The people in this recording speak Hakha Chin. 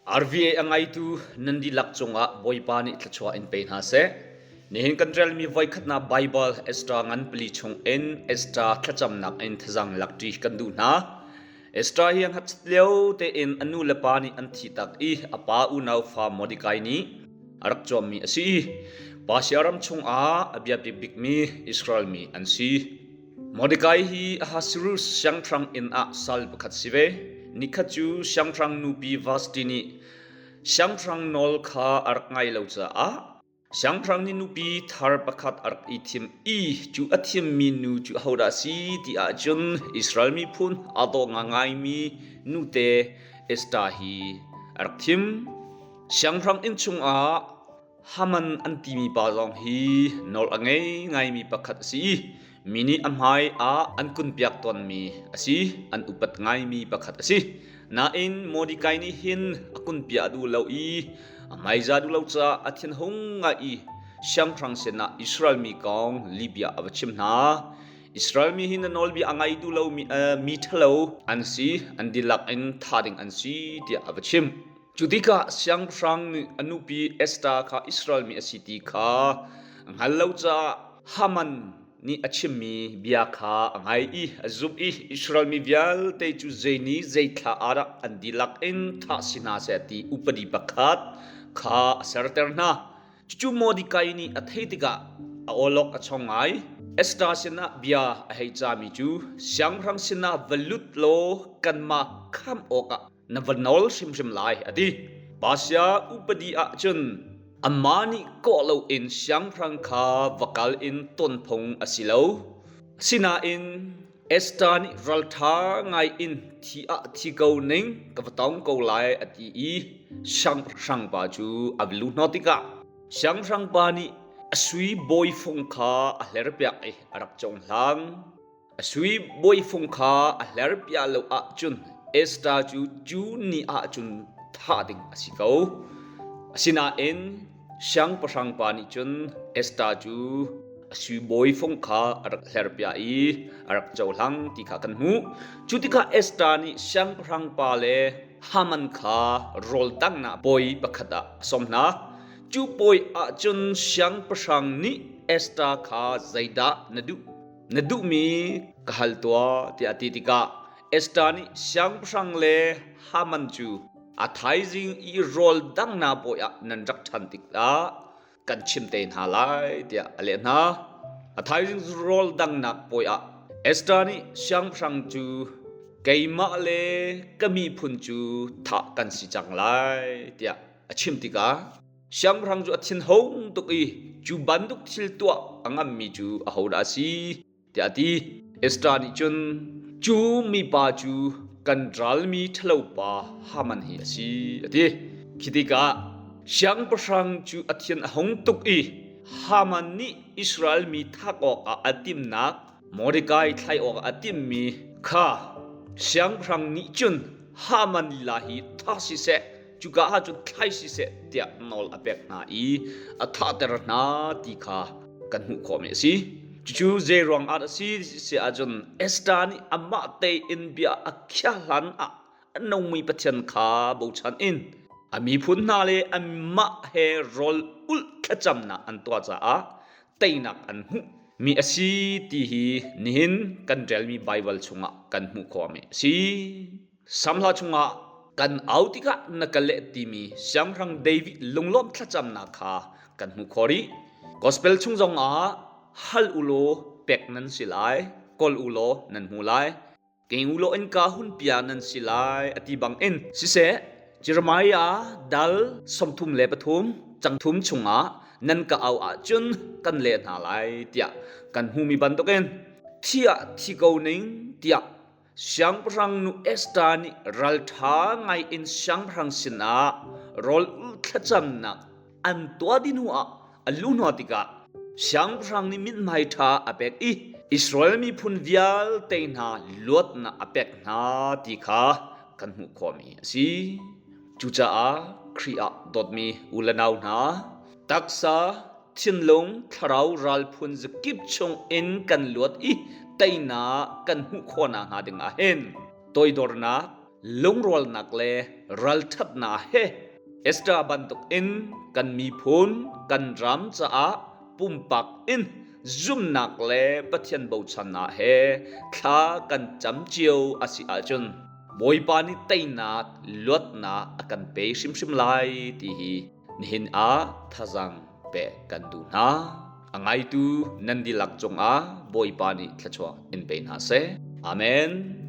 RVA a ngaitu nan dihlak cungah Bawipa nih thluachuah in pe hna seh. Nihin kan relmi voikhatnak Baibal Esther ngan pali chung in Esther thlacamnak in thazang lakṭi kan duh hna. Esther hi a ngakchit lio tein a nu le pa nih an thi tak i a pa unau fa Mordecai nih a rak cawmmi a si i Persia ram chungah a biapi bikmi Israel mi an si. Mordekai hi Ahasuerus siangpahrang inn ah sal pakhat si ve. Nikhat cu siangpahrang nupi Vashti nih siangpahrang nawl kha a rak ngai lo caah siangpahrang nih nupi thar pakhat a rak i thim i cu a thimmi nu cu ahodah a si ti ahcun Israel miphun aa daw ngaingaimi nute Esther hi a rak thim. Siangpahrang inn chungah Haman an timi pa zong hi nawl a ngei ngaimi pakhat a si i mi nih a hmai ah an kunpiak tawnmi a si, an upat ngaimi pakhat a si. Nain Mordecai nih hin a kunpiah a duh lo i a hmaiza duh lo caah a thinhung ngai i siangpahrang sinah Israel mi kong lihbia a va chim hna. Israel mi hi na nawlbia a ngai duh lomi mi ṭhalo an si, an dihlak in thah ding an si tiah a va chim. Cu tikah siangpahrang nih a nupi Esther kha Israel mi a si ti kha a hngal lo caah Haman nih a chimmi bia kha a ngai i a zumh i Israel mi vialte cu zei ni zei thla ah dah an dihlak in thah si hna seh ti upadi pakhat kha a serter hna. Cucu Mordecai nih a theih tikah a awlok a chong ngai. Esther sinah bia a hei cami cu siangpahrang sinah va lut law kanmah khamh awkah na va nawl hrimhrim lai a ti. Persia upadi ah cun amah nih kawh loin siangpahrang kha va kal in ton phung a si lo. Asinain Esther nih ralṭha ngai in thi ah thi ko ning ka va tong ko lai a ti i siangpahrang pa cu a va luh hnawh tikah siangpahrang pa nih a sui bawifung kha a hlerpiak i a rak cohlang. A sui bawifung kha a hlerpiah lo ahcun Esther cu cu ni ahcun thah ding a si ko. Asinain siangpahrang pa nih cun Esther cu a sui bawifung kha a rak hlerpiah i a rak cohlang ti kha kan hmuh. Cu tikah Esther nih siangpahrang pa le Haman kha rawl danghnak bawi pakhat ah a sawm hna. Cu bawi ahcun siangpahrang nih Esther kha zeidah na duh? Na duhmi ka hal tuah tiah a ti tikah Esther nih siangpahrang le Haman cu a thaizing i rawl danghnak bawi ah nan rak ṭhan tikah kan chim te hna lai tiah a leh hna. A thaizing rawl danghnak bawi ah Esther nih siangpahrang cu keimah le ka miphun cu thah kan si cang lai tiah a chim tikah Siangpahrang cu a thinhung tuk i cu bantuk thil tuah a ngammi cu ahodah a si tiah a ti. Esther nih cun cu mipa cu kan ralmi ṭhalopa Haman hi a si a ti. Khi tikah siangpahrang cu a thin a hung tuk i Haman nih Israel mi thah awkah a timhnak Mordecai thlai awkah a timhmi kha siangpahrang nih cun Haman lila hi thah siseh cuka ah cun thlai siseh tiah nawl a pek hna i a thahter hna ti kha kan hmuh khawhmi a si. Cucu zei ruang ah a si si ahcun Esther nih amah tein bia a khiah hlan ah a nungmi Pathian kha bochan in a miphun hna le anmah he rawl ulh thlacamnak an tuah caah teinak an hmuh mi a si ti hi nihin kan relmi Baibal chungah kan hmuh khawhmi a si. Samhla chungah kan au tikah na ka leh timi Siangpahrang David lunglawm thlacamnak kha kan hmuh khawh rih. Gospel chung zongah hal u law pek nan si lai, kawl u law nan hmu lai, keng u law innka hunpia nan si lai a ti bangin siseh Jeremiah dal 33 cang thum chungah nan ka au ahcun kan leh hna lai tiah kan hmumi bantukin thi ah thi ko ning tiah Siangpahrang nu Esther nih ralṭha ngaiin siangpahrang sinah rawl ulh thlacamnak an tuah dih hnuah a luh hna tikah siangpahrang nih mithmai ṭha a pek i Israel miphun vialte hna luatnak a pek hna ti kha kan hmuh khawhmi a si. Cucaah Khrih ah dawtmi u le nau hna, taksa thinlung thlarau ral phun zakip chung in kan luat i teinak kan hmuh khawhnak hnga ding ah hin toidornak, Lungrualnak le ralṭhatnak he Esther bantuk in kan miphun, kan ram caah pumpak in zumnak le Pathian bochannak he thla kan cam cio a si ahcun Bawipa nih teinak, luatnak a kan pe hrimhrim lai ti hi nihin ah thazaang pek kan duh hna. A ngaitu nan dihlak cungah Bawipa nih thluachuah in pe hna seh. Amen.